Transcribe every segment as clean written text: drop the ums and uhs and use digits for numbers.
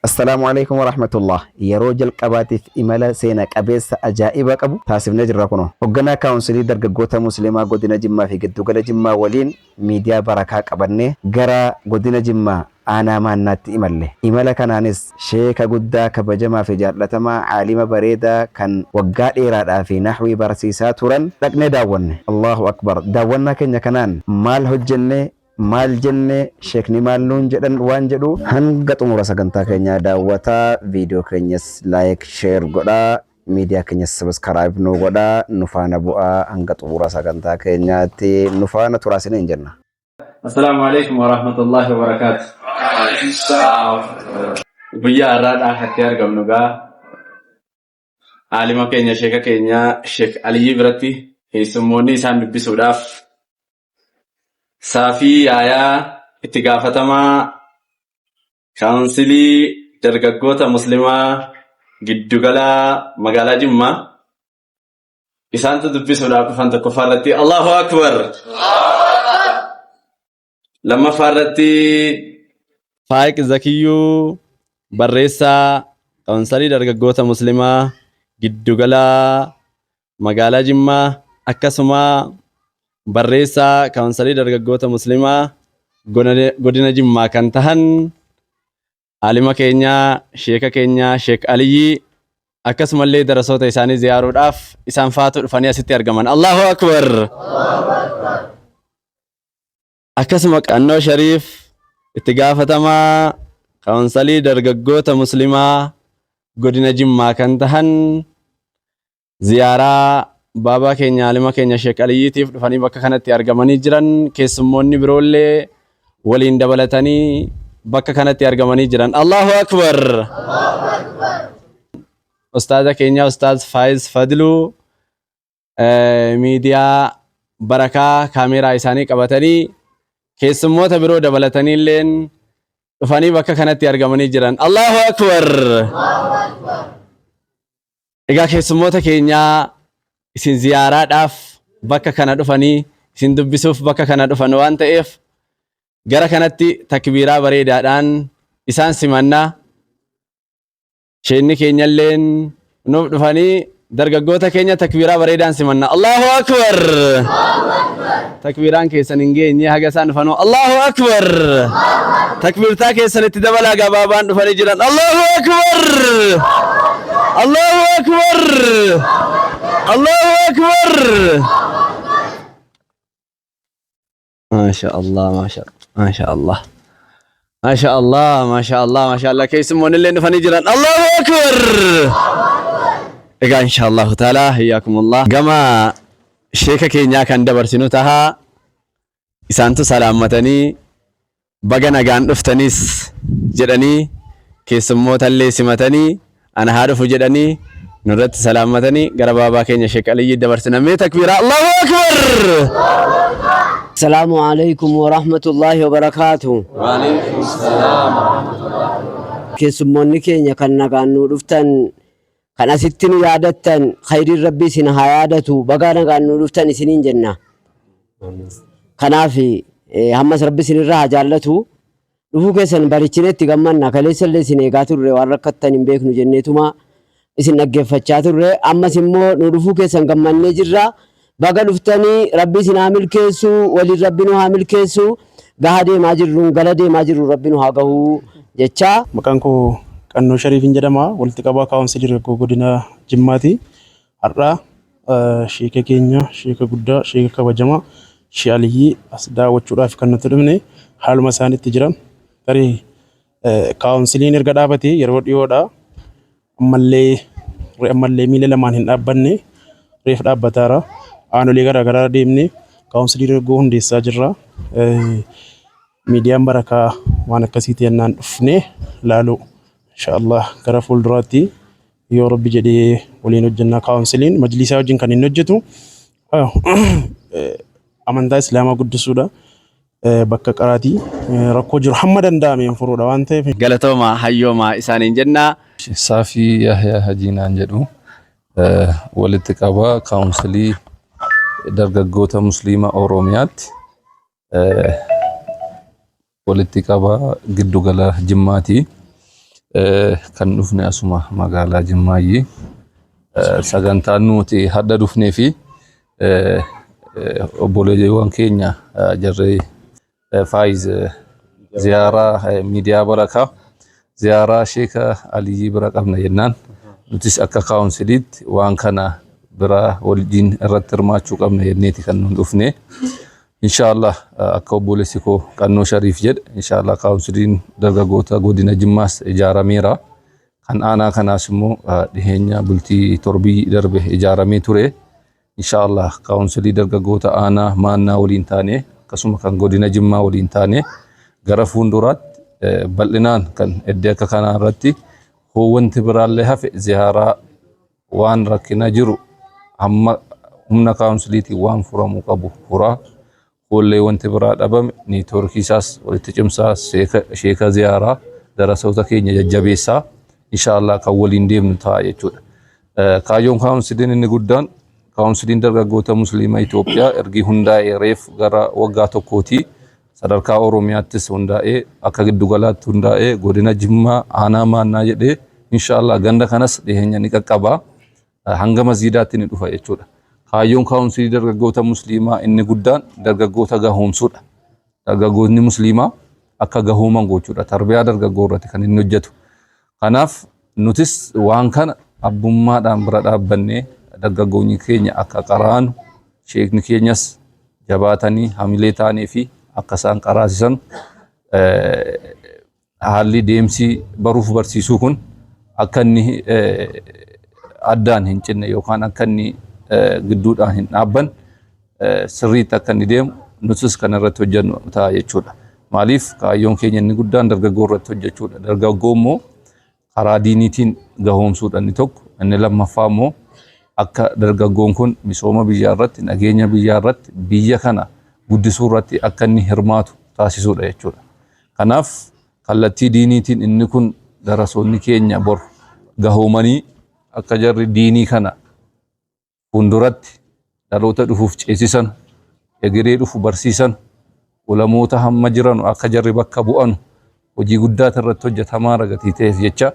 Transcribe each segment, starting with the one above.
Assalaamu Aleykum Warahmatullah Yeroo jalqabaatiif imala seena qabeessa ajaa'iba qabu taasifnee jirra kunoo. Hogganaa Kaawunsilii Dargaggoota Muslimaa Godina Jimmaa fi Giddugala Jimmaa waliin Miidiyaa Barakaa qabannee gara Godina Jimmaa Aanaa Maannaatti imalle. Imala kanaanis Sheeka guddaa kabajamaa fi jaallatamaa Aalima bareedaa kan waggaa dheeraadhaa fi Nahwii barsiisaa turan dhaqnee daawwanne. Allahu Akbar Daawwannaa keenya kanaan maal hojjenne? Maal jenne? Sheekni maal nuun jedhan? Waan jedhu hanga xumura sagantaa keenyaa daawwataa video keenyas like share godhaa media keenyas subscribe nuu godhaa nu faana bu'aa hanga xumura sagantaa keenyaatti nu faana turaa isiniin jenna. Assalaamu alaikum warahmatullahi wabarakaatu. Guyyaa har'aadhaa katti argamnu gaa aalima keenya sheeka keenya Sheek Aliyyii biratti keessummoonni isaan dubbisuudhaaf Saafii Yaayaa itti gaafatamaa kaawunsilii dargaggoota muslimaa giddugala magaalaa Jimmaa isaantu dubbisuudhaaf dhufan tokkoffaa irratti Allahu Akbar. Lammaffaa irratti Faayiq Zakiyyuu barreessaa kaawunsilii dargaggoota muslimaa giddugala magaalaa Jimmaa akkasuma barreessaa kaawunsalii dargaggoota muslimaa godina Jimmaa kan tahan aalima keenya sheeka keenya Sheek Aliyyii akkasumallee darasoota isaanii ziyaaruudhaaf isaan faatu dhufanii asitti argaman. Allahu Akbar! Akkasuma Qannoo Shariif itti gaafatamaa kaawunsalii dargaggoota muslimaa godina Jimmaa kan tahan ziyaaraa baabaa keenya aalima keenya Sheek Aliyyiitiif dhufanii bakka kanatti argamanii jiran keessummoonni biroollee waliin dabalatanii bakka kanatti argamanii jiran. Allahu Akbar! Ustaaza keenya Ustaaz Faayiz Fadluu miidiyaa barakaa kaameeraa isaanii qabatanii keessummoota biroo dabalatanii illeen dhufanii bakka kanatti argamanii jiran. Allahu Akbar! Egaa keessummoota keenyaa isin ziyaaraadhaaf bakka kana dhufanii isin dubbisuuf bakka kana dhufan waan ta'eef gara kanatti takbiiraa bareedaadhaan isaan simanna. Sheenni keenyalleen nuuf dhufanii dargaggoota keenya takbiiraa bareedaan simanna. Allahu Akbar! Takbiiraan keessan hin geenye haga isaan dhufanuu Allahu Akbar! Takbiirtaa keessan itti dabalaa gabaabaan dhufanii jiran. Allahu Akbar! Allahu Akbar! Allahu Akbar! Maasha Allah, maasha maasha Allah. Maasha Allah, maasha Allah, maasha Allah. Keessummoonni illee dhufanii jiran. Allahu Akbar! Egaa insha Allahu taala hiyyaakumullah. Gama sheeka keenyaa kan dabarsinu taha. Isaantu salaammatanii Baga nagaan dhuftanis jedhanii keessummootallee simatanii ana haa dhufu jedhanii nurratti salaammatanii gara baabaa keenya Sheek Aliyyii dabarsina. Mee takbiiraa Allahu Akbar! Assalaamu alaikum warahmatullaahi wabarakaatu. Keessummoonni keenya kan nagaan nuu dhuftan kan asitti nu yaadattan khayriin rabbii isin haa yaadatu bagaa nagaan nu dhuftan isiniin jenna. Kanaaf hammas rabbi isinirraa haa jaallatu. Dhufuu keessan barichine itti gammanna kaleessa illee isin eegaa turre waan rakkattan hin beeknu jenneetuma isin dhaggeeffachaa turre ammas immoo nu dhufuu keessan gammannee jirra. Baga dhuftanii rabbi isin haa milkeessu waliin rabbi nu haa milkeessu gaha deemaa jirruun gala deemaa jirru rabbi nu haa gahu jechaa. Maqaan koo Qannoo Shariifin jedhama. Walitti qabaa kaawunsilii dargaggoo godina Jimmaati. Har'a sheeka keenya sheeka guddaa sheeka kabajamaa Shee Aliyyii as daawwachuudhaaf kan nuti dhufne haaluma isaan itti jiran tarii kaawunsiliin erga dhaabatee yeroo dhiyoodha. Ammallee ammallee miila lamaan hin dhaabbanne reef dhaabbataara. Aanolee garaa garaa deemnee kaawunsilii dargaggoo hundeessaa jirra. Miidiyaan barakaa waan akkasiitii jennaan dhufnee laaluu inshaallah gara fuulduraatti yoo rabbi jedhee waliin hojjennaa kaawunsiliin majlisaa wajjin kan inni hojjetu amantaa islaamaa guddisuudha. Bakka qaraatii rakkoo jiru hamma danda'ameen furuudha waan ta'eef. Galatooma hayyoomaa isaaniin jenna. Saafii Yahyaa Hajii naan jedhu walitti qabaa kaawunsilii dargaggoota musliima Oromiyaatti walitti qabaa giddugala Jimmaati. Kan dhufne asuma magaalaa Jimmaayyi. Sagantaan nuti hadha dhufnee fi obboleewwan keenya jarree Faayiz ziyaaraa miidiyaa Barakaa ziyaaraa Sheeka Aliyyii bira qabna jennaan nutis akka kaawunsiliitti waan kana bira waliin irratti hirmaachuu qabna jenneeti kan nun dhufne. Inshaallah akka obboleessi koo Qannoo Shariif jedhe inshaallah kaawunsiliin dargaggoota godina Jimmaas ijaarameera. Kan aanaa kanaas immoo dhiheenya bultii torbii darbe ijaaramee ture. Inshaallah kaawunsilii dargaggoota aanaa Maannaa waliin taanee akkasuma kan godina Jimmaa waliin taanee gara fuulduraatti bal'inaan kan iddoo akka kanaa irratti hoo wanti biraallee hafe ziyaaraa waan rakkina jiru hamma humna kaawunsiliitiin waan furamuu qabu furaa. Foollee wanti biraa dhabame niitoorkii isaas walitti cimsaa sheeka ziyaaraa darasoota keenya jajjabeessaa inshaallah kan waliin deemnu ta'a jechuudha. Kaayyoon kaawunsiliin inni guddaan kaawunsiliin dargaggoota musliima Itoophiyaa ergi hundaa'ee reef gara waggaa tokkooti. Sadarkaa Oromiyaattis hundaa'ee akka giddugalaatti hundaa'ee godina Jimmaa aanaa Maannaa jedhee inshaallah ganda kanas dhiheenya ni qaqqaba. Hanga masjiidaatti ni dhufa jechuudha. Kaayyoon kaawunsilii dargaggoota musliimaa inni guddaan dargaggoota gahoomsuudha. Dargaggoonni musliimaa akka gahooman gochuudha. Tarbiyaa dargaggoo irratti kan inni hojjetu. Kanaaf nutis waan kana abbummaadhaan bira dhaabbannee dargaggoonni keenya akka qaraanu sheekni keenyas jabaatanii hamilee ta'anii fi akka isaan qaraasisan haalli deemsi baruuf barsiisuu kun akka inni addaan hin cinne yookaan akka inni gidduudhaan hin dhaabban sirriitti akka inni deemu nutis kan irratti hojjennu ta'a jechuudha. Maaliif kaayyoon keenya inni guddaan dargaggoo irratti hojjechuudha. Dargaggoo immoo karaa diiniitiin gahoomsuudha inni tokko. Inni lammaffaa immoo akka dargaggoon kun misooma biyyaa irratti, nageenya biyyaa irratti, biyya kana guddisuu irratti akka inni hirmaatu taasisuudha jechuudha. Kanaaf kallattii diiniitiin inni kun darasoonni keenya bor gahoomanii akka jarri diinii kana fuulduratti dhaloota dhufuuf ceesisan, egeree dhufu barsiisan, ulamoota hamma jiranu akka jarri bakka bu'anu hojii guddaatu irratti hojjetamaa gatii ta'eef jecha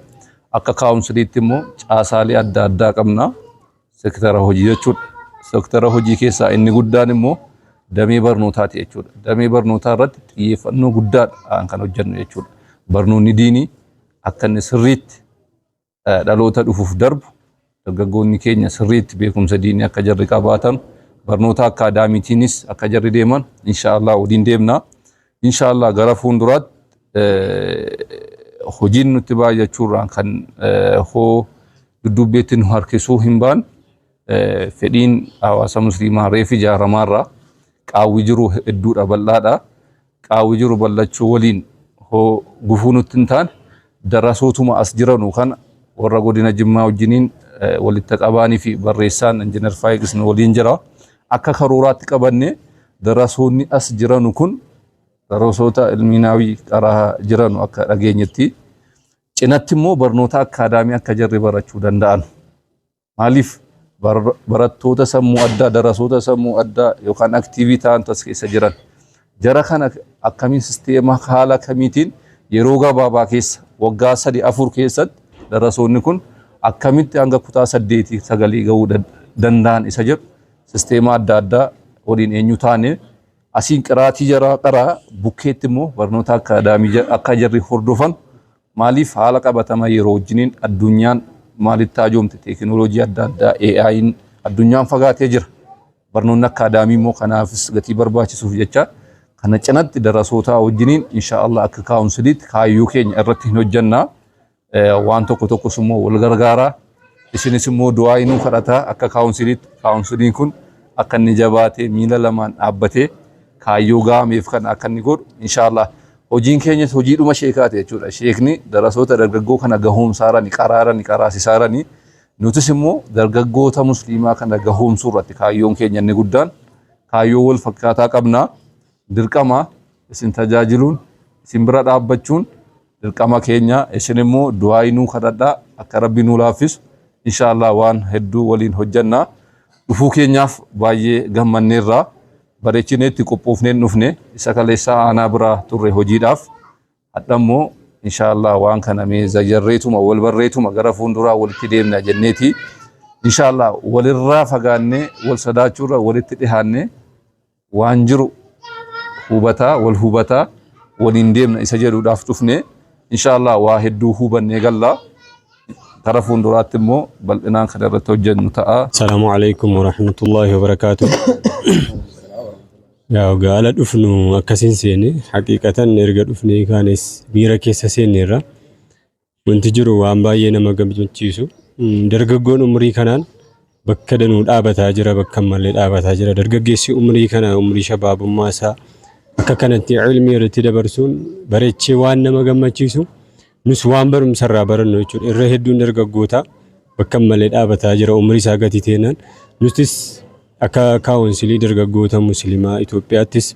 akka kaawunsiliitti immoo caasaalee adda addaa qabna. Sektara hojii jechuudha. Sektara hojii keessaa inni guddaan immoo damee barnootaati jechuudha. Damee barnootaa irratti xiyyeeffannoo guddaadhaan kan hojjennu jechuudha. Barnoonni diinii akka inni sirriitti dhaloota dhufuuf darbu dargaggoonni keenya sirriitti beekumsa diinii akka jarri qabaatan barnoota akkaadaamiitiinis akka jarri deeman inshaallah waliin deemna. Inshaallah gara fuulduraatti hojiin nutti baay'achuurraan kan hoo dudduubbeetti nu harkisuu hin baane fedhiin hawaasa musliimaa reef ijaaramaarraa qaawwi jiru hedduudha bal'aadha. Qaawwi jiru bal'achuu waliin hoo gufuu nutti hin taane darasootuma as jiranu kana warra godina Jimmaa wajjiniin walitti qabaanii fi barreessaan injiinar Faayiqis nu waliin jira. Akka karooraatti qabannee darasoonni as jiranu kun darasoota ilmiinaawii qaraa jiranu akka dhageenyetti cinatti immoo barnoota akkaadaamii akka jarri barachuu danda'an. Maaliif barattoota sammuu addaa, darasoota sammuu addaa yookaan aktiivii ta'an as keessa jiran. Jara kana akkamiin sisteema haala kamiitiin yeroo gabaabaa keessa waggaa 3 4 keessatti darasoonni kun akkamitti hanga kutaa 8 9 gahuu danda'an isa jedhu sisteema adda addaa waliin eenyu taane asiin qiraatii jaraa qaraa bukkeetti immoo barnoota akkaadaamii akka jarri hordofan. Maaliif haala qabatama yeroo wajjiniin addunyaan maalitti hajoomte teekinooloojii adda addaa AI'n addunyaan fagaatee jira. Barnoonni akkaadaamii immoo kanaafis gatii barbaachisuuf jecha kana cinatti darasootaa wajjiniin inshaallah akka kaawunsiliitti kaayyoo keenya irratti hin hojjannaa. Waan tokko tokkos immoo wal gargaaraa. Isinis immoo du'aa inuu kadhataa akka kaawunsiliitti kaawunsiliin kun akka inni jabaatee miila lamaan dhaabbatee kaayyoo ga'ameef kana akka inni godhu inshaallah hojiin keenyas hojiidhuma sheekaati jechuudha. Sheekni darasoota dargaggoo kana gahoomsaarani qaraarani qaraasisaarani nutis immoo dargaggoota musliimaa kana gahoomsuu irratti kaayyoon keenya inni guddaan kaayyoo wal fakkaataa qabna. Dirqama isin tajaajiluun isin bira dhaabbachuun dirqama keenya isin immoo du'aa nuu kadhadhaa akka rabbi nuu laaffisu inshaallah waan hedduu waliin hojjanna. Dhufuu keenyaaf baay'ee gammanneerra. Bareechinee itti qophoofneen dhufne isa kaleessaa aanaa biraa turre hojiidhaaf. Hadha immoo Inshaa Allah waan kana mee zayyarreetuma wal barreetuma gara fuulduraa walitti deemna jenneeti. Inshaa Allah walirraa fagaannee wal sodaachuurra walitti dhihaannee waan jiru hubataa wal hubataa waliin deemna isa jedhuudhaaf dhufne. Inshaa Allah waa hedduu hubannee galla. Gara fuulduraatti immoo bal'inaan kan irratti hojjennu ta'a. Salaamu alaikum warahmatullahi wabarakaatuh. Yaa gaala dhufnu akkasin seene haqiiqatan erga dhufnee kaanes miira keessa seenneerra. Wanti jiru waan baay'ee nama gammachiisu. Dargaggoon umrii kanaan bakka danuu dhaabataa jira, bakka ammallee dhaabataa jira. Dargaggeessi umrii kana umrii shabaabummaa isaa akka kanatti ilmii irratti dabarsuun bareechee waan nama gammachiisu. Nus waan barumsa irraa barannu jechuudha. Irra hedduun dargaggootaa bakka malee dhaabataa jira umrii isaa gati teenaan. Nutis akka kaawunsilii dargaggoota musliimaa Itoophiyaattis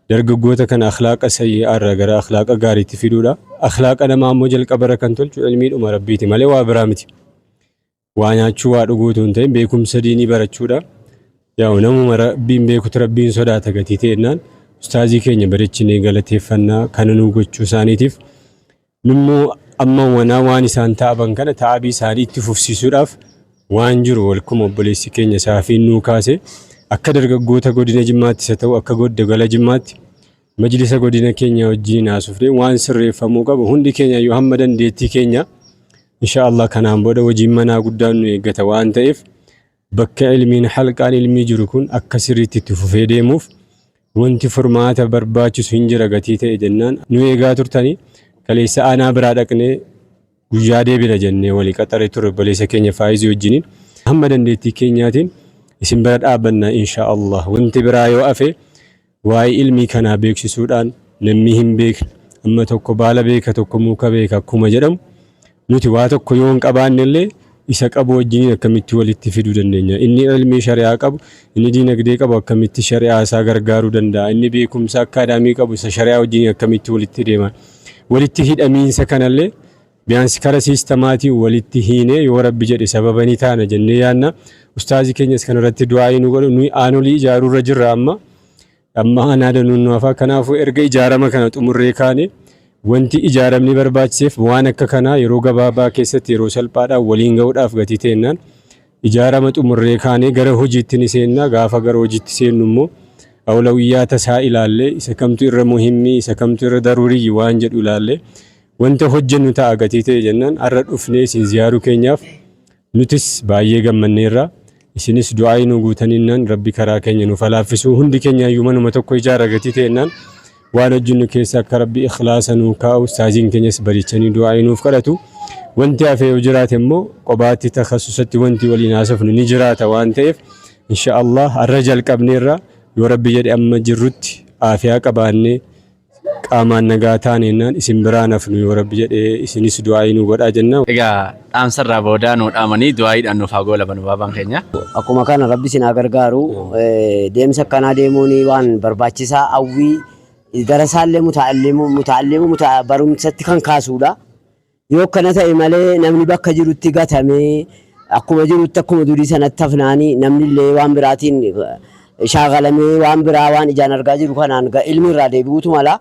dargaggoota kana akhlaaqa sayyi'aa irraa gara akhlaaqa gaariitti fiduudha. Akhlaaqa namaa immoo jalqaba irra kan tolchu ilmiidhuma Rabbiiti malee waa biraa miti. Waa nyaachuu waa dhuguu utuu hin ta'in beekumsa diinii barachuudha. Yaa'u namuma Rabbiin beekutu Rabbiin sodaata gatii ta'ennaan ustaazii keenya bareechinee galateeffannaa kana nuu gochuu isaaniitiif nummoo amma wanaa waan isaan ta'aban kana ta'abii isaanii itti fufsiisuudhaaf waan jiru walkuma obboleessi keenya saafiin nuu kaase akka dargaggoota godina Jimmaatti isa ta'u akka godda gala Jimmaatti majlisa godina keenya wajjin haasofnee waan sirreeffamuu qabu hundi keenya iyyuu hamma dandeettii keenya insha Allah kanaan booda hojiin manaa guddaan nu eeggata waan ta'eef bakka ilmiin halqaan ilmii jiru kun akka sirriitti itti fufee deemuuf wanti furmaata barbaachisu hin jira gatii ta'e jennaan nu eegaa turtanii kaleessa aanaa biraa dhaqnee guyyaa deebina jennee walii qaxaree ture obboleessa keenya Faayizii wajjiniin hamma dandeettii keenyaatiin isin bira dhaabbanna insha Allah wanti biraa yoo hafe Waa'ee ilmii kanaa beeksisuudhaan namni hin beekne amma tokko baala beeka tokko muka beeka akkuma jedhamu nuti waa tokko yoo hin qabaanne illee isa qabu wajjiniin akkamitti walitti fiduu dandeenya? Inni ilmii shari'aa qabu, inni diinagdee qabu akkamitti shari'aa isaa gargaaruu danda'a? Inni beekumsa akkaadaamii qabu isa shari'aa wajjiniin akkamitti walitti deema? Walitti hidhamiinsa kanallee biyaansi kara siistamaatiin walitti hiinee yoo Rabbi jedhe sababa ni taana jennee yaanna. Ustaazi keenyas kanarratti du'aa'ii nu godhu. Nuyi aanolii ijaaruurra jirra amma. Amma aanaa danuun nu hafa. Kanaafuu erga ijaarama kana xumurree kaane wanti ijaaramni barbaachiseef waan akka kanaa yeroo gabaabaa keessatti yeroo salphaadhaan waliin ga'uudhaaf gatii teennaan ijaarama xumurree kaanee gara hojiitti ni seenna. Gaafa gara hojiitti seennu immoo awlawiyyaata isaa ilaallee isa kamtu irra muhimmii isa kamtu irra daruuriyyi waan jedhu ilaallee Wanta hojjennu ta'a gatii ta'e jennaan har'a dhufnee isin ziyaaruu keenyaaf nutis baay'ee gammanneerra. Isinis du'aa'ii nu guutaninnaan Rabbi karaa keenya nuuf haa laaffisu. Hundi keenya iyyuu manuma tokko ijaarra gatii ta'ennaan waan hojjennu keessa akka Rabbi ikhlaasa nuu kaa'u ustaaziin keenyas bareechanii du'aa'ii nuuf kadhatu. Wanti hafe yoo jiraate immoo qobaatti takhasusatti wanti waliin haasofnu ni jiraata waan ta'eef insha Allah har'a jalqabneerra yoo Rabbi jedhe amma jirrutti aafiyaa qabaannee Qaamaan nagaa taaneennaan isin biraa hin hafnu yoo Rabbi jedhe isinis du'aa'ii nuu godhaa jenna. Egaa dhaamsa irraa boodaa nuu dhaamanii du'aa'iidhaan nuuf haa goolabanu baabaan keenya. Akkuma kana Rabbi isin haa gargaaru. Deemsa akkanaa deemuun waan barbaachisaa hawwii darasaallee muta'allimu muta'allimu barumsatti kan kaasuudha. Yoo akkana ta'e malee namni bakka jirutti gatamee akkuma jirutti akkuma durii sanatti hafnaani namni illee waan biraatiin shaakalamee waan biraa waan ijaan argaa jiru kanaan ilmi irraa deebi'uutu mala.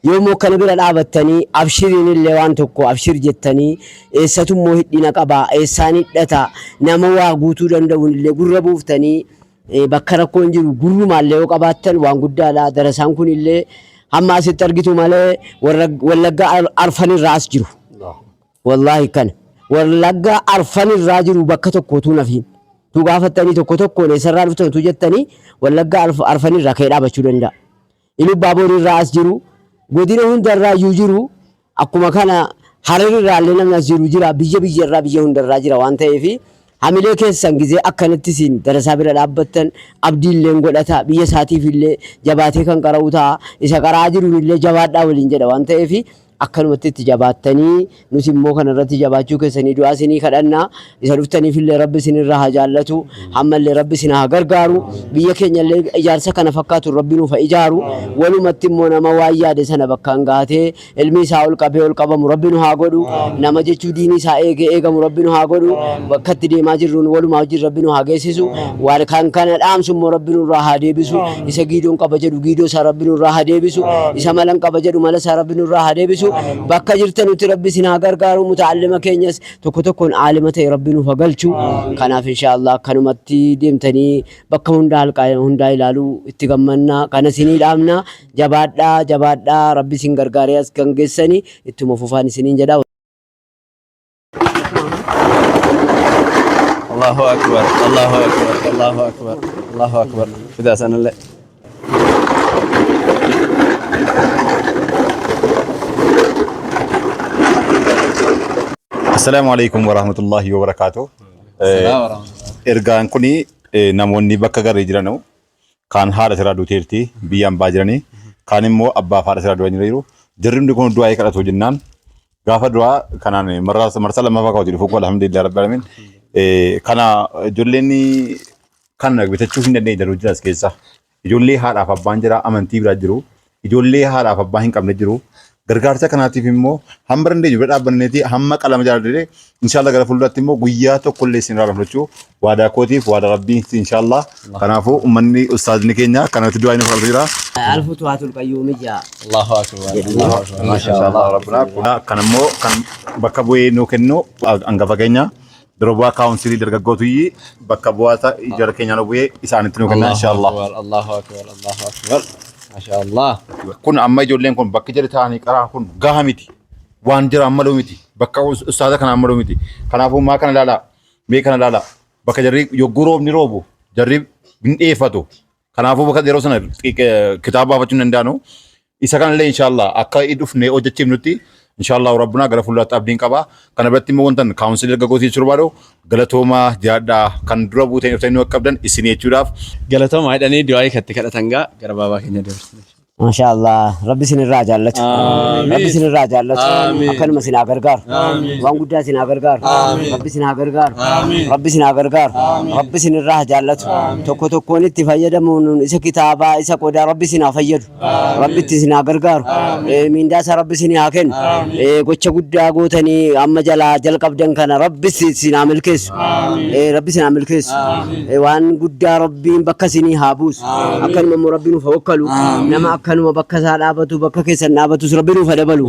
Yoo immoo akkana bira dhaabattanii abshiriin illee waan tokko abshir jettanii eessatu immoo hidhina qaba eessaan hidhata nama waa guutuu danda'uun illee gurra buuftanii bakka rakkoon jiru gurrumaallee yoo qabaattan waan guddaadha. Darasaan kun illee hamma asitti argitu malee warra Wallaggaa arfan irraa as jiru. Wallaahi kana. Wallaggaa arfan irraa jiru bakka tokko utuu nafiin. Tu gaafattanii tokko tokkoon eessarraa dhuftan utuu jettanii Wallaggaa arfan irraa ka'ee dhaabachuu danda'a. Ilubbaaboor irraa as jiru, godina hundarraa iyyuu jiru, akkuma kana Harar irraa illee namni as jiru jira, biyya biyya irraa biyya hundarraa jira waan ta'eef hamilee keessan gizee akkanatti isin darasaa bira dhaabbattan abdii illee godhata, biyya isaatiif illee jabaatee kan qara'u ta'a, isa qara'aa jiruun illee jabaadhaa waliin jedha waan ta'eef akkanumatti itti jabaattanii nus immoo kana irratti jabaachuu keessanii du'aa isinii kadhanna. Isa dhuftaniif illee Rabbi isin irraa haa jaallatu. Hamma illee Rabbi isin haa gargaaru. Biyya keenya illee ijaarsa kana fakkaatu Rabbi nuuf haa ijaaru. Walumatti immoo nama waan yaade sana bakkaan gahatee ilmi isaa ol qabee ol qabamu Rabbi nu haa godhu. Nama jechuu diinii isaa eegee eegamu Rabbi nu haa godhu. Bakka itti deemaa jirruun walumaa wajjin Rabbi nu haa geessisu. Waan kan kana dhaamsu immoo Rabbi nurraa haa deebisu. Isa giidoon qaba jedhu giidoo isaa Rabbi nurraa haa deebisu. Isa malan qaba jedhu mala isaa Rabbi nurraa haa deebisu. Bakka jirtanutti Rabbi isin haa gargaaru. Muta'allima keenyas tokko tokkoon aalima ta'e Rabbi nuuf haa galchu. Kanaaf inshaallah akkanumatti deemtanii bakka hundaa halqaa hundaa ilaaluu itti gammanna. Kana isinii dhaamna. Jabaadhaa jabaadhaa Rabbi isin gargaaree as kan geessani ittuma fufaan isiniin jedha. Allahu akbar Allahu akbar Allahu akbar Allahu akbar fidaa sanallee. Assalaamu alaikum warahmatullahi wabarakaatuh. Ergaan kun namoonni bakka garee jiranu kaan haadha siraa duuteerti biyya ambaa jiranii kaan immoo abbaa fi haadha siraa du'anii jiru. Jarri hundi kun du'aa kadhatu jennaan gaafa du'aa kanaan marsaa lammaffaa kaawwati dhufu kun alhamdulillah rabbil alamin. Kana ijoolleen kan bitachuu hin dandeenye darbu jira as keessa. Ijoollee haadhaaf abbaan jira amantii biraa jiru. Ijoollee haadhaaf abbaa hin qabne jiru. Gargaarsa kanaatiif immoo hamma dandeenyu bira dhaabbanneeti hamma qalama jaalladhee inshallah gara fuulduraatti immoo guyyaa tokko illee isin irraa fudhachuu waadaa kootiif waadaa rabbii inshallah. Kanaafuu uummanni ustaazni keenya kanatti du'aa inni fudhatu jira. Alfutuhaatul qayyuumiyyaa. Allahu akbar. Allahu akbar. Masha Allah. Rabbuna kan immoo kan bakka bu'ee nuu kennu hangafa keenya dura bu'aa kaawunsilii dargaggootuyyi bakka bu'aata jara keenya nu bu'ee isaanitti nuu kenna inshallah. Allahu akbar. Allahu akbar. Masha Allah. Kun amma ijoolleen kun bakki jala taa'anii qaraa kun gaha miti. Waan jira ammaluu miti. Bakka ustaaza kana ammaluu miti. Kanaafuu maa kana ilaalaa? Mee kana ilaalaa? Bakka jarri yogguu roobni roobu jarri hin dhiyeeffatu. Kanaafuu bakka yeroo sana kitaaba baafachuu hin danda'anu. Isa kanallee inshaallah akka dhufnee hojjechiifnutti inshaallah rabbunaa gara fuulduraatti abdiin qaba. Kana biratti immoo wantan kaawunsilii dargaggootii jechuu barbaadu galatoomaa jaadhaa kan dura buuteen dhuftanii nu qabdan isin jechuudhaaf. Galatoomaa jedhanii du'aayii katti kadhatan gaa gara baabaa keenya dabarsine. Maashaa Allah. Rabbi isin irraa jaallatu. Aamiin. Rabbi isin irraa jaallatu. Aamiin. Akkanuma isin haa gargaaru. Aamiin. Waan guddaa isin haa gargaaru. Aamiin. Rabbi isin haa gargaaru. Aamiin. Rabbi isin haa gargaaru. Rabbi isin irraa haa jaallatu. Tokko tokkoon itti fayyadamuun isa kitaabaa isa qodaa Rabbi isin haa fayyadu. Rabbi itti isin haa gargaaru. Mindaa isaa Rabbi isin haa kennu. Gocha guddaa gootanii amma jalaa jalqabdan kana Rabbi isin haa milkeessu. Rabbi isin haa milkeessu. Waan guddaa Rabbiin bakka isinii haa buusu. Akkanuma immoo Rabbi nuuf haa wakkalu. Nama akkanuma bakka isaa dhaabatu bakka keessan dhaabatus Rabbi nuuf haa dabalu.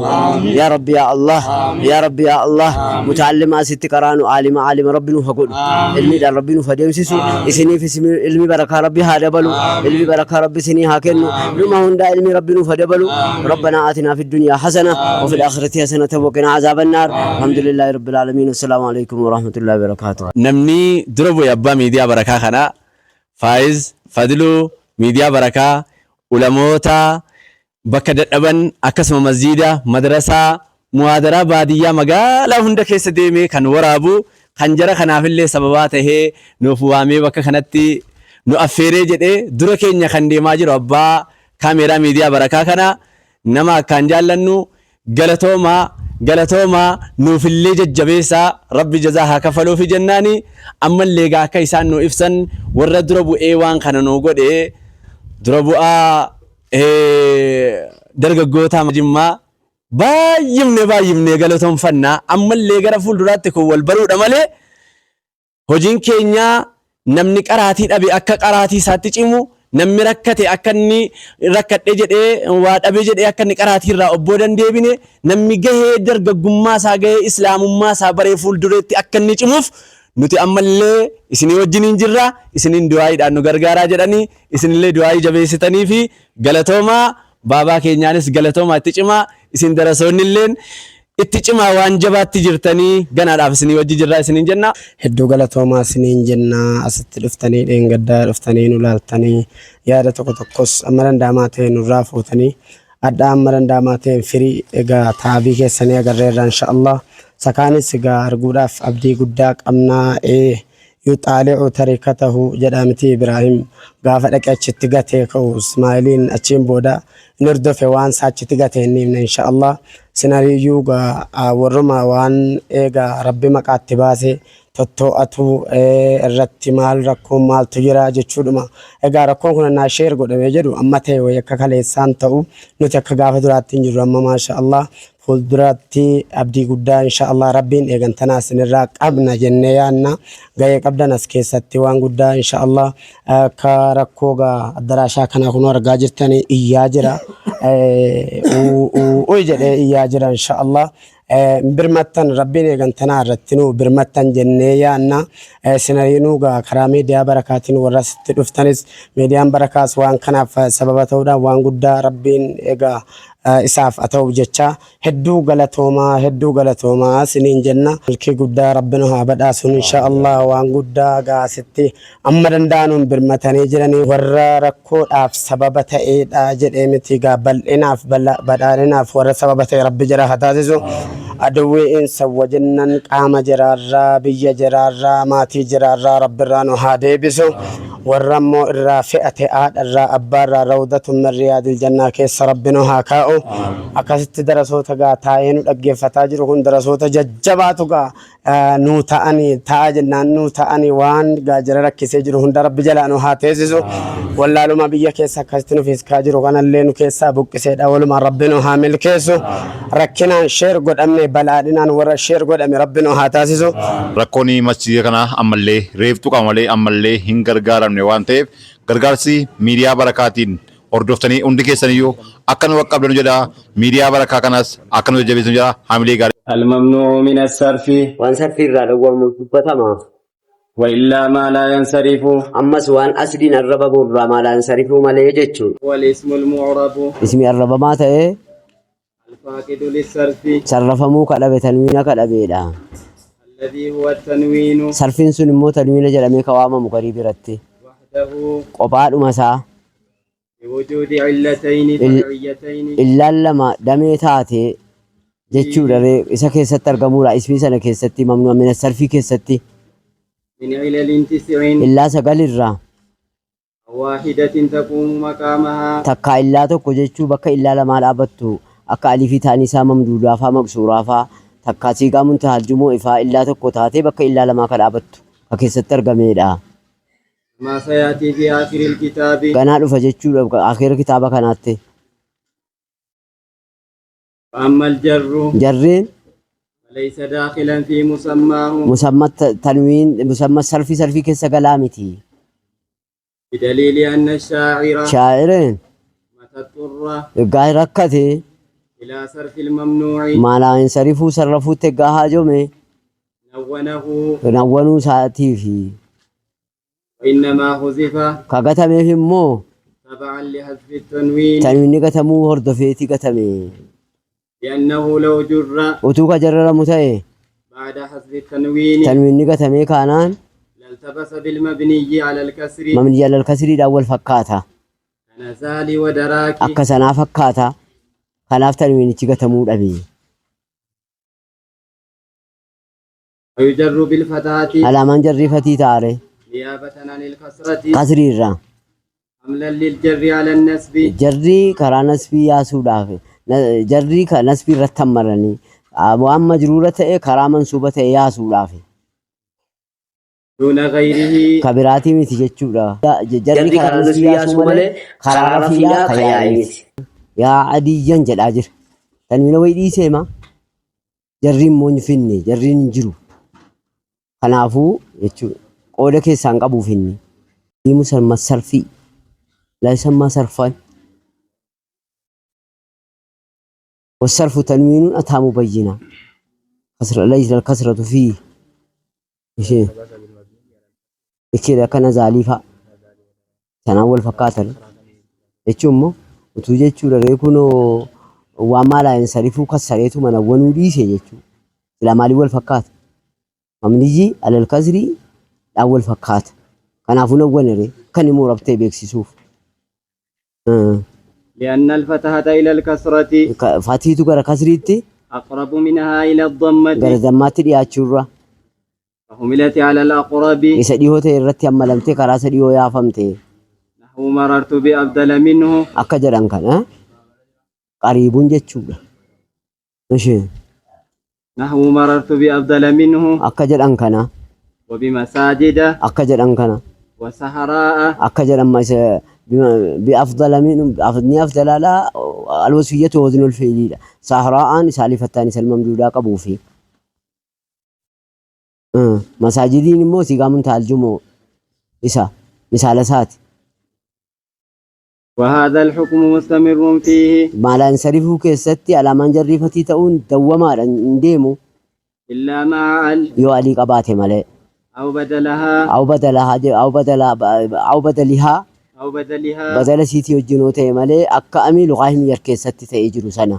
Yaa Rabbi yaa Allah. Yaa Rabbi yaa Allah. Muta'allima asitti qaraanu aalima aalima Rabbi nuuf haa godhu. Ilmiidhaan Rabbi nuuf haa deemsisu. Isiniifis ilmi barakaa Rabbi haa dabalu. Ilmi barakaa Rabbi isinii haa kennu. Numa hundaa ilmi Rabbi nuuf haa dabalu. Rabbanaa aatinaa fi dunyaa hasana wa fil aakhirati hasanatan wa qinaa azaaban naar. Alhamdulillahi Rabbil aalamiin. Assalaamu alaikum wa rahmatullahi wa barakaatuh. Namni dura bu'e abbaa miidiyaa barakaa kanaa Faayiz Fadluu miidiyaa barakaa ulamoota bakka dadhaban akkasuma masjiida, madrasaa, muhaadaraa baadiyyaa magaalaa hunda keessa deemee kan waraabu kan jara kanaafillee sababaa tahee nuuf waamee bakka kanatti nu affeeree jedhee dura keenya kan deemaa jiru abbaa kaameeraa miidiyaa barakaa kana nama akkaan jaallannu galatoomaa galatoomaa nuufillee jajjabeessaa rabbi jazaa haa kafaluufi jennaani ammallee egaa akka isaan nu ibsan warra dura bu'ee waan kana nuu godhe dura bu'aa dargaggoota Jimmaa baay'ifne baay'ifne galatoomfanna ammallee gara fuulduraatti kun wal baruudha malee hojiin keenya namni qaraatii dhabe akka qaraatii isaatti cimu namni rakkate akka inni rakkadhe jedhee waa dhabe jedhee akka inni qaraatii irraa obboo dandeebine namni gahee dargaggummaa isaa gahee islaamummaa isaa baree fuuldureetti akka inni cimuuf nuti ammallee isinii wajjiniin jirra isiniin du'aayiidhaan nu gargaaraa jedhanii isinillee du'aayii jabeessitanii fi galatoomaa baabaa keenyaanis galatoomaa itti cimaa isin darasoonnilleen itti cimaa waan jabaatti jirtanii ganaadhaaf isinii wajji jirraa isiniin jenna. Hedduu galatoomaa isiniin jenna asitti dhuftanii dheengaddaa dhuftanii nu laaltanii yaada tokko tokkos amma danda'amaa ta'e nurraa fuutanii adha amma danda'amaa ta'een firii egaa taabii keessanii agarreerra inshaallah sakaanis egaa arguudhaaf abdii guddaa qabnaa ee yuxaali'u tarikatahu jedha miti Ibraahim gaafa dhaqe achitti gatee ka'u Ismaa'iliin achiin booda hin hordofe waan isaa achitti gate hin dhiifne insha Allah sinariyyuu warruma waan eega rabbi maqaatti baase tottoo'atu irratti maal rakkoon maaltu jira jechuudhuma. Egaa rakkoon kun annaa sheer godhamee jedhu amma ta'e wayii akka kaleessaan ta'u nuti akka gaafa duraatti hin jirru amma maasha Allah fuulduratti abdii guddaa insha Allah rabbiin eegantanaa isinirraa qabna jennee yaanna gahee qabdan as keessatti waan guddaa insha Allah akka rakkoo gaa addaraashaa kanaa kunoo argaa jirtanii iyyaa jira uui jedhee iyyaa jira insha Allah birmattan rabbiin eegantanaa irratti nuu birmattan jennee yaanna sinariinuu gaa karaa miidiyaa barakaatiin warra asitti dhuftanis miidiyaan barakaas waan kanaaf sababa ta'uudhaan waan guddaa rabbiin egaa isaaf haa ta'uuf jecha hedduu galatoomaa hedduu galatoomaa siniin jenna. Milkii guddaa rabbi nu haa badhaasuun insha Allah waan guddaa gaa asitti amma danda'anuun birmatanii jiranii warra rakkoodhaaf sababa ta'eedha jedhee miti gaa bal'inaaf badhaadhinaaf warra sababa ta'e rabbi jara haa taasisu. Aduwwii insa wajinnan qaama jaraarraa biyya jaraarraa maatii jaraarraa rabbirraa nu haa deebisu. Warra immoo irraa fe'ate haadharraa abbaarraa rawdatun min riyaadil jannaa keessa rabbi nu haa kaa'u. Akkasitti darasoota gaa taa'ee nu dhaggeeffataa jiru kun darasoota jajjabaatu gaa nuu ta'anii taa'aa jennaan nuu ta'anii waan gaa jara rakkisee jiru hunda rabbi jalaa nu haa teessisu. Wallaaluma biyya keessa akkasitti nu fiiskaa jiru kanallee nu keessaa buqqiseedha walumaan rabbi nu haa milkeessu. Rakkinaan sheer godhamne balaadhinaan warra sheer godhame rabbi nu haa taasisu. Rakkoon masjiida kanaa ammallee reef tuqama malee ammallee hin gargaaramne waan ta'eef gargaarsi miidiyaa barakaatiin hordoftanii hundi keessaniyyuu akka nu qaqqabdanu jedha. Miidiyaa barakaa kanas akka nu jajjabeessinu jedha. Hamilee gaarii. Al-mamnuu'u mina as-sarfi. Waan sarfii irraa dhowwamu dubbatama. Wa illaa maa laa yansarifu. Ammas waan asliin arrabamu irraa maa laa yansarifuu malee jechuudha. Wal ismul mu'rabu. Ismi arrabamaa ta'ee Al-faaqidu lis-sarfi. sarrafamuu ka dhabe tanwiina ka dhabeedha. Alladhii huwa at-tanwiinu. Sarfiin sun immoo tanwiina jedhamee ka waamamu garii biratti. Wahdahu. Kophaadhuma isaa. Biwujuudi illatayni far'iyyatayni. Illaan lama damee taate jechuudha ree isa keessatti argamuudha ismii sana keessatti mamnu'a min as-sarfii keessatti. Min ilalin tis'in. Illaa 9 irraa. Aw waahidatin taquumu maqaamahaa. Takkaa illaa tokko jechuu bakka illaa lamaa dhaabattu akka alifii ta'niisaa mamduudaa faa maqsuuraa faa takkaa siiqaa muntahal jumu'i faa illaa tokko taatee bakka illaa lamaa ka dhaabattu ka keessatti argameedha. Kamaa sayaatii fi aakhiril kitaabi. Ganaa dhufa jechuudha aakhira kitaaba kanaatti. Fa ammal jarru. Jarriin. Falaysa daakhilan fi musammaahu. Musamma tanwiin musamma sarfii sarfii keessa galaa miti. Bidaliili anna shaa'ira. Shaa'ireen. Mata xurra. Eggaa rakkate. Ilaa sarfil mamnuu'i. Maalaa hin sarifuu sarrafuutti eggaa haajome. Nawwanahu. Nawwanuu isaatiifi. Wainnamaa huzifa. Ka gatameef immoo. Taba'an lihazfi tanwiin. Tanwiinni gatamuu hordofeeti gatame. Li'annahu law jurra. Utuu ka jarraramu ta'e. Ba'da hazfi tanwiini. Tanwiinni gatamee kaanaan. Laltabasa bilmabniyyi alal kasri. Mabniyyi alal kasriidhaan wal fakkaata. Kanazaali wa daraaki. Akka sanaa fakkaata. Kanaaf tanwiinichi gatamuu dhabe. Wayujarru bilfataati. Alaamaan jarrii fatii ta'a ree. Niyaabatan anil kasrati. Kasrii irraa. Hamlan liljarri ala nasbi. Jarrii karaa nasbii yaasuudhaaf jarrii nasbii irratti hammaranii waan majruura ta'e karaa mansuuba ta'e yaasuudhaaf. Duuna gayrihi. Ka biraatii miti jechuudha. Jarri karaa nasbii yaasuu malee karaa rafiidhaa ka yaa'e miti. Yaa adiyyan jedhaa jira. Tanwiina wayi dhiiseema. Jarri immoo hin finne, jarriin hin jiru. Kanaafuu jechuudha qooda keessaa hin qabuuf inni. Musamma sarfii. Laa yusammaa sarfan. Wasarfu tanwiinun ataa mubayyina. Kasra laysa al-kasratu fi ishee jechuudha akka nazaalii fa'a. Sanaan wal fakkaatan jechuun immoo utuu jechuudha ree kunoo waan maalaa hin sarifuu kassareetu manawwanuu dhiise jechuudha. Silaa maaliin wal fakkaata? Mamniyyi alal kasrii dhaan wal fakkaata. Kanaafuu nawwane ree kan immoo rabtee beeksisuuf. Li'anna al-fatahata ila al-kasrati. Fatiitu gara kasriitti. Aqrabu minhaa ila ad-dammati. Gara dammaatti dhiyaachuurra. Fahumilat ala al-aqrabi. Isa dhihoo ta'e irratti hammalamtee karaa isa dhihoo yaafamte. Nahwu marartu bi afdala minhu. Akka jedhan kana qariibun jechuudha. Ishee. Nahwu marartu bi afdala minhu. Akka jedhan kana. Wabimasaajida. Akka jedhan kana. Wasaharaa'a. Akka jedhan ma isa bi afdala min ni afdalaadha alwasiyyatu waznul fi'liidha. Sahraa'aan isa alifattaan isa mamduudaa qabuufi. Masaajidiin immoo siigaa muntaha aljumu isa misaala isaati. وهذا الحكم مستمر فيه. Maalaan sarifuu keessatti alaamaan jarrii fatii ta'uun dawwamaadha hin deemu. إلا مع ال. Yoo alii qabaate malee. أو بدلها. Aw badalahaa aw badala aw badalihaa. أو بدلها. Badala siitii wajjin yoo ta'e malee akka amii luqaa himyar keessatti ta'ee jiru sana.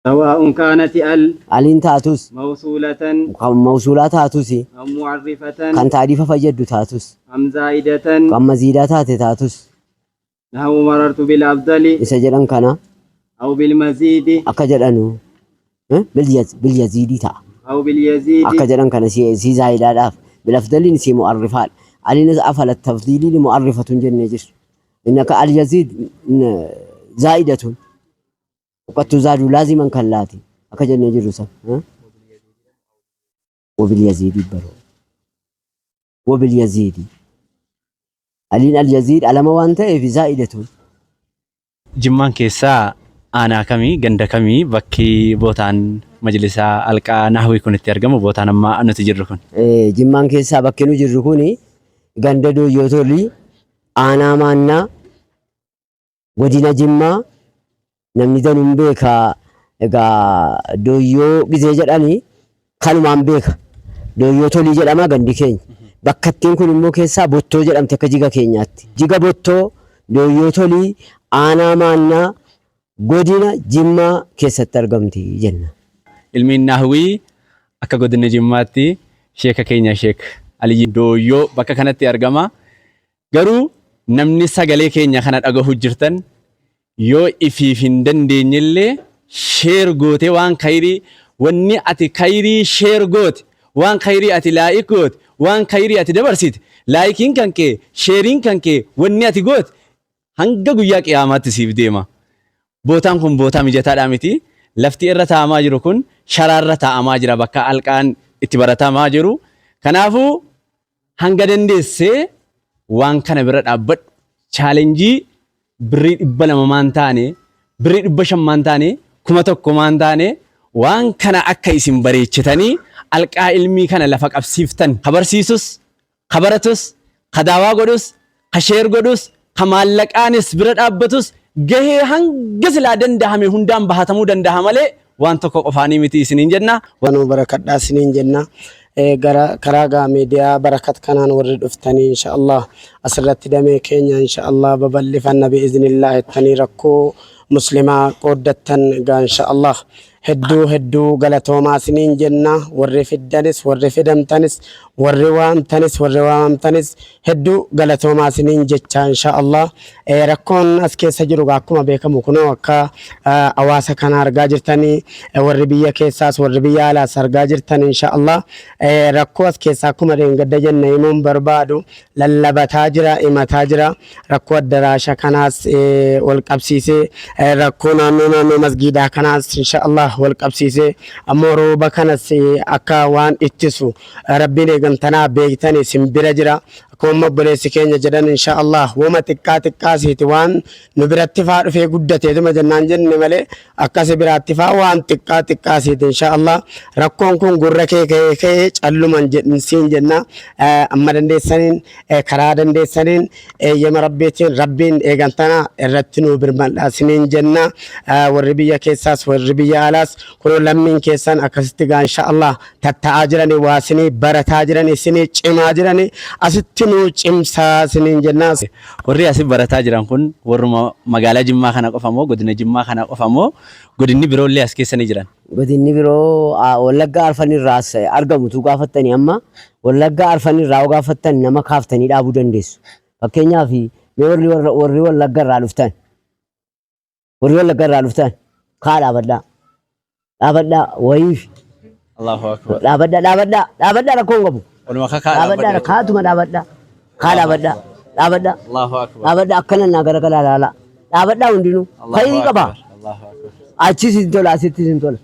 Sawaa'un kaanati al. Aliin taatus. Mawsuulatan. Kan mawsuulaa taatus. Am mu'arrifatan. Kan taarifa fayyaddu taatus. Am zaa'idatan. Kan maziidaa taate taatus. Nahu marartu bil afdali. Isa jedhan kana. Aw bil maziidi. Akka jedhanu. Bil yaziidii ta'a. Aw bil yaziidi. Akka jedhan kana sii zaa'idaadhaaf. Bil afdaliin sii mu'arrifaadha. Aliin afala tafdiiliin mu'arrifatun jennee jirra. Inni akka al yaziid zaa'idatun. Uqattu zaaduu laaziman kan laati akka jennee jirru san. Wabil yaziidii baroo. Wabil yaziidii. Aliin al yaziid alama waan ta'eef zaa'idatun. Jimmaan keessaa aanaa kamii ganda kamii bakki bootaan majlisaa alqaa nahwii kun itti argamu bootaan amma nuti jirru kun? Jimmaan keessaa bakki nu jirru kun ganda Dooyyoo Tolii aanaa Maannaa Godina Jimmaa namni danuun beeka. Egaa Dooyyoo gizee jedhani kanumaan beeka. Dooyyoo Tolii jedhama gandi keenya. Bakkattiin kun immoo keessaa Bottoo jedhamti akka jiga keenyaatti. Jiga Bottoo Dooyyoo Tolii aanaa Maannaa godina Jimmaa keessatti argamti jenna. Ilmiin Nahwii akka godina Jimmaatti sheeka keenya Sheek Aliyyi Dooyyoo bakka kanatti argama. Garuu namni sagalee keenya kana dhagahu jirtan yoo ifiif hin dandeenyellee share gootee waan kayrii wanni ati kayrii share goote waan kayrii ati like goote waan kayrii ati dabarsite laayikiin kan kee sheeriin kan kee wanni ati goote hanga guyyaa qiyaamaatti siif deema. Bootaan kun bootaa mijataadhaa miti. Lafti irra taa'amaa jiru kun sharaarra taa'amaa jira bakka alqaan itti baratamaa jiru. Kanaafuu Hanga dandeesse waan kana bira dhaabbadhu. Chaalenjii birrii 200 maan taane, birrii 500 maan taane, 1000 maan taane waan kana akka isin bareechitanii alqaa ilmii kana lafa qabsiiftan ka barsiisus, ka baratus, ka daawaa godhus, ka sheer godhus, ka maallaqaanis bira dhaabbatus gahee hanga silaa dandahame hundaan bahatamuu dandaha malee waan tokko qofaanii miti isiniin jenna. Nuu barakadhaa isiniin jenna. Gara karaa gaa miidiyaa barakat kanaan warri dhuftanii insha Allah asirratti damee keenya insha Allah babal'ifanna bi'iznillah jettanii rakkoo muslimaa qooddattan gaa insha Allah hedduu hedduu galatoomaa isiniin jenna warri fiddanis warri fidamtanis warri waamtanis warri waamamtanis hedduu galatoomaa isiniin jecha insha Allah Rakkoon as keessa jiru egaa akkuma beekamu kunoo akka hawaasa kana argaa jirtanii warri biyya keessaas warri biyya alaas argaa jirtan insha Allah rakkoo as keessaa akkuma dheengadda jenne himuun barbaadu lallabataa jira himataa jira rakkoo addaraasha kanaas wal qabsiisee rakkoo naannoo naannoo masgiidaa kanaas insha Allah wal qabsiisee ammoo rooba kanas akka waan ittisu rabbiin eegantanaa beektani isin bira jira Akkuma obboleessi keenya jedhan insha Allah woma xiqqaa xiqqaa siiti waan nu biratti faa dhufee guddateetuma jennaan jenne malee akkasi biraatti faa waan xiqqaa xiqqaa siiti insha Allah rakkoon kun gurra kee ka'ee ka'ee calluman jedhin siin jenna amma dandeessaniin karaa dandeessaniin eeyyama rabbiitiin rabbiin eegantana irratti nuu birmadha siniin jenna warri biyya keessaas warri biyya alaas kunoo lammiin keessan akkasitti gaa insha Allah tatta'aa jirani waa isinii barataa jirani isinii cimaa jirani asitti nuu cimsaa isiniin jennaa. Warri asi barataa jiran kun warruma magaalaa Jimmaa kana qofa moo godina Jimmaa kana qofa moo godinni biroollee as keessa ni jiran? Godinni biroo Wallaggaa arfan irraas argamu utuu gaafattanii amma Wallaggaa arfan irraa yoo gaafattan nama kaaftanii dhaabuu dandeessu. Fakkeenyaaf mee warri warri Wallagga irraa dhuftan Warri Wallagga irraa dhuftan kaa dhaabadhaa. Dhaabadhaa wayiif. Allahu akbar. Dhaabadhaa dhaabadhaa dhaabadhaa rakkoo hin qabu. Waluma kakaa Dhaabadhaa dhaabbadha. kaatuma dhaabadhaa. Kaa dhaabadhaa dhaabadhaa Allahu akbar. dhaabadhaa akkana naa garagalaa laalaa. Dhaabadhaa hundinuu. Allahu Fayii qaba. akbar. Allahu akbar. Achis hin tola asittis hin tola.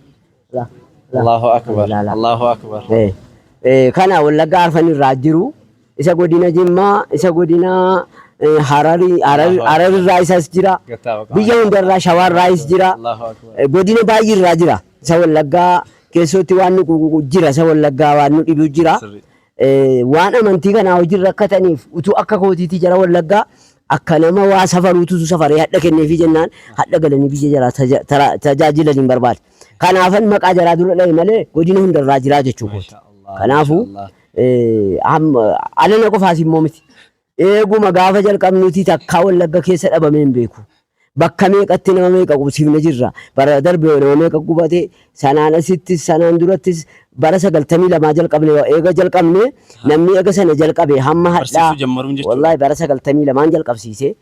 Laa, laa. Allahu akbar. Laa, laa. Allahu akbar. Eh. Kana Wallaggaa arfan irraa jiru. Isa godina Jimmaa, isa godina Hararii, Hararirraa isas jira. Biyya hundarraa Shawaarraayis jira. Godina baay'ee irraa jira. Isa Wallaggaa keessatti waan nu quuqu jira. Isa Wallaggaa waan nu dhibu jira. Waan amantii kanaa hojiin rakkataniif utuu akka kootiitii jara Wallaggaa akka nama waa safaruutu safaree hadha kenneefii jennaan hadha galanii biyya jaraa tajaajilan hin barbaade. Kanaafan maqaa jaraa dura dhahe malee godina hundarraa jiraa jechuu kooti. Kanaafuu alana qofaas immoo miti. Eeguma gaafa jalqabnuti takkaa Wallagga keessa dhabamee hin beeku. Bakka meeqatti nama meeqa qubsiifne jirra. Bara darbe nama meeqa qubate sanaan asittis sanaan durattis bara 92 jalqabne eega jalqabne namni eega sana jalqabe hamma hadhaa Barsiisuu jammaruun jechuudha. Wallahi bara 92 jalqabsiise.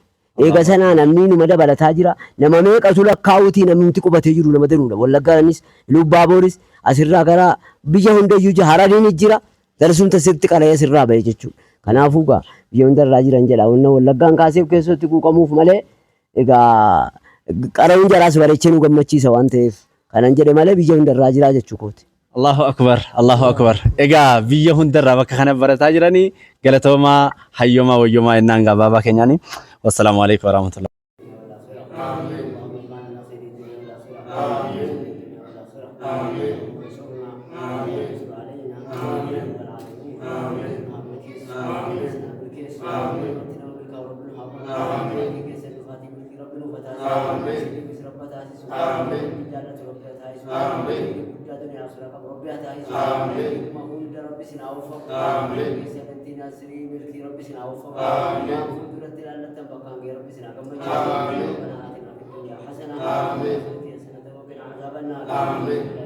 Eega sanaa namni numa dabalataa jira. Nama meeqatu lakkaa'uutii namni qubatee jiru nama danuudha. Wallaggaanis, Ilubbaabooris asirraa gara biyya hundayyuu jira. Harariin jira. Gara sun sirriitti qara'ee asirraa ba'e jechuudha. Kanaafuu egaa biyya hundarraa jiran jedha. Wanna Wallaggaan kaaseef keessatti quuqamuuf malee egaa qara'uun jaraas bareechee nu gammachiisa waan ta'eef kanan jedhe malee biyya hundarraa jira jechuu kooti. Allahu akbar, Allahu akbar. Egaa biyya hundarraa bakka kana barataa jiranii galatoomaa hayyoomaa wayyoomaa jennaan gabaabaa keenyaani. Wassalaamu alaikum warahmatullahi. Amin.